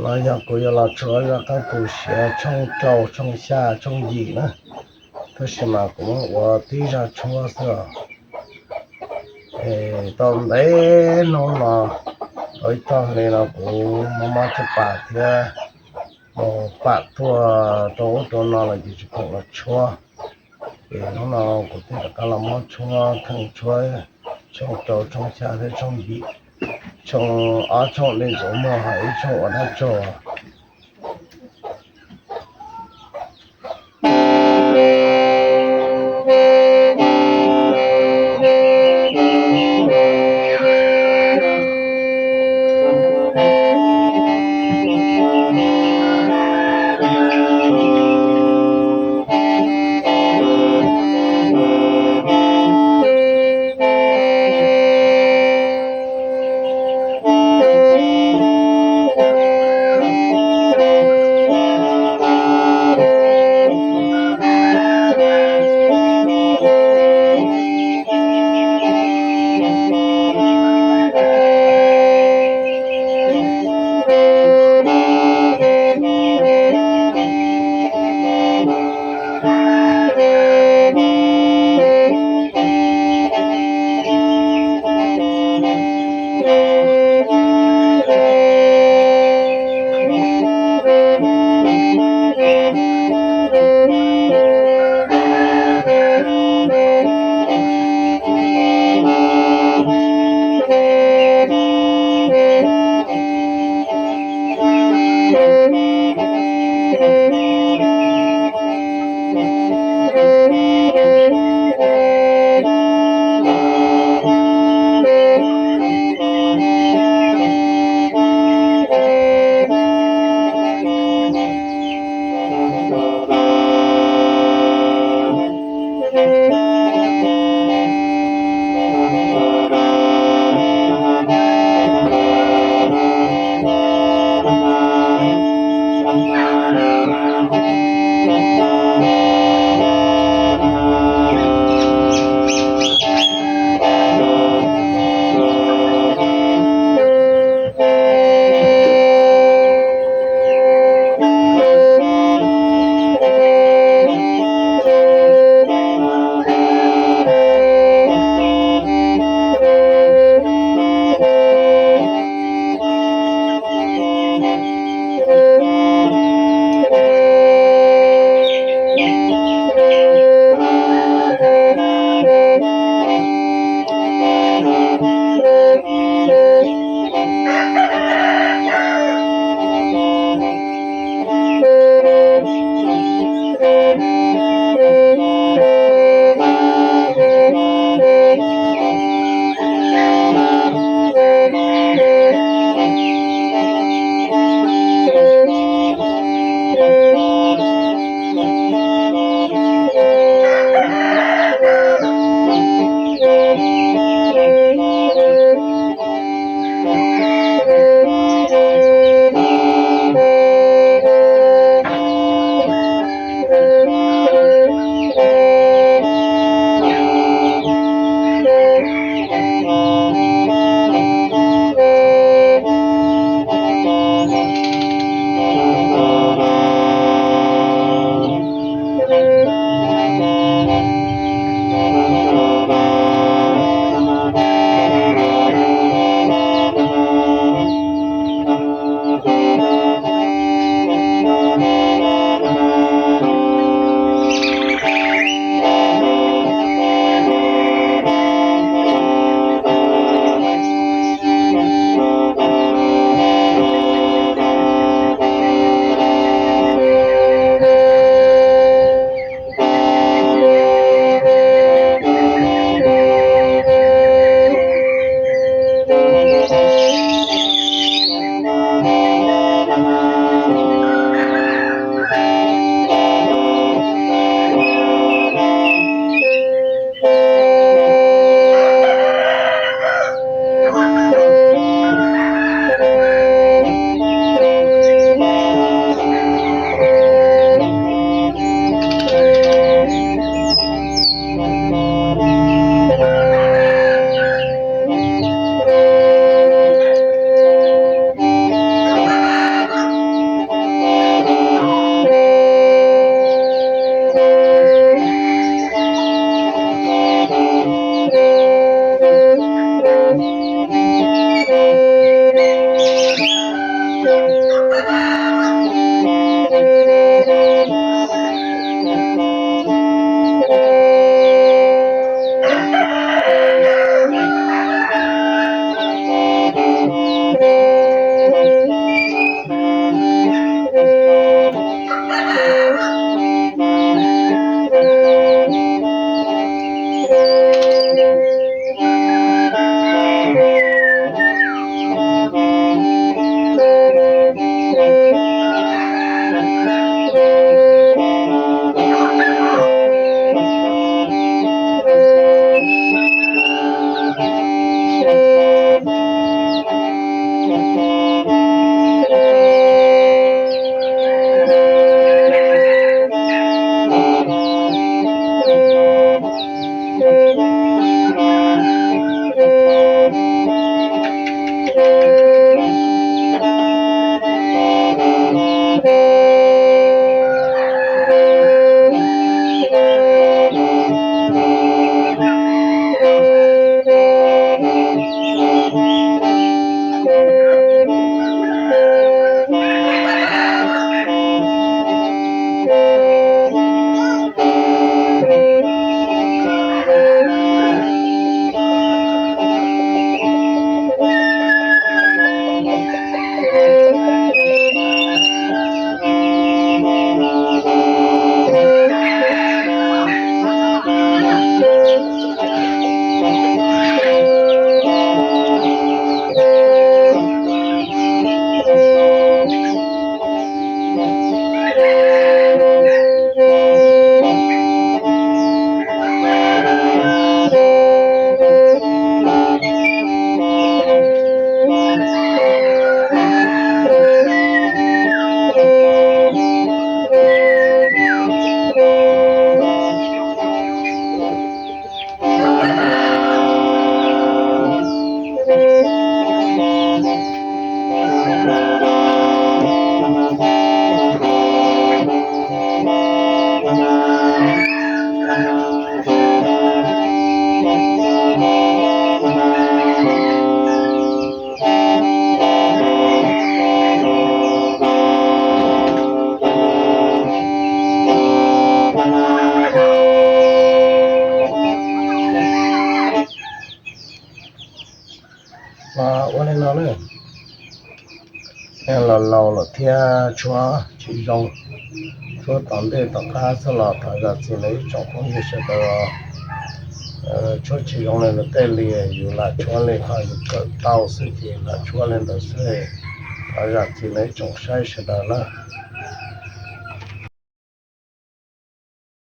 No yog kuv yuav los tshuab zaj qab tus siav tshooj rau, tshooj xya, tshooj yim na, tab sis mas kuv muab ua tib zaj tshuab xwb. Tau ntev hnub no, tau ib tog li no kuv mob mob tshuaj pam thiab mus pam tuaj rau ub rau no los ces tsis khoom los tshuab. Ces hnub no kuv thiaj rov qab los muab tshuab kheej tshuab tshooj rau, tshooj xya thiab tshooj yim, tshooj ob tshooj dej ntxuav muag ho ib tshooj ua dab tsuag. Thiab tshuab tsis zoo, tshuab tom ntej tom qab xwb los thov zam txim rau ib tsoom phooj ywg sawv daws. Tshuab tsis zoo li no tej li yus lam tshuab li qhov yus kawm tau xwb ces lam tshuab li ntawd xwb. Thov zam txim rau ib tsoom saib sawv daws nawb.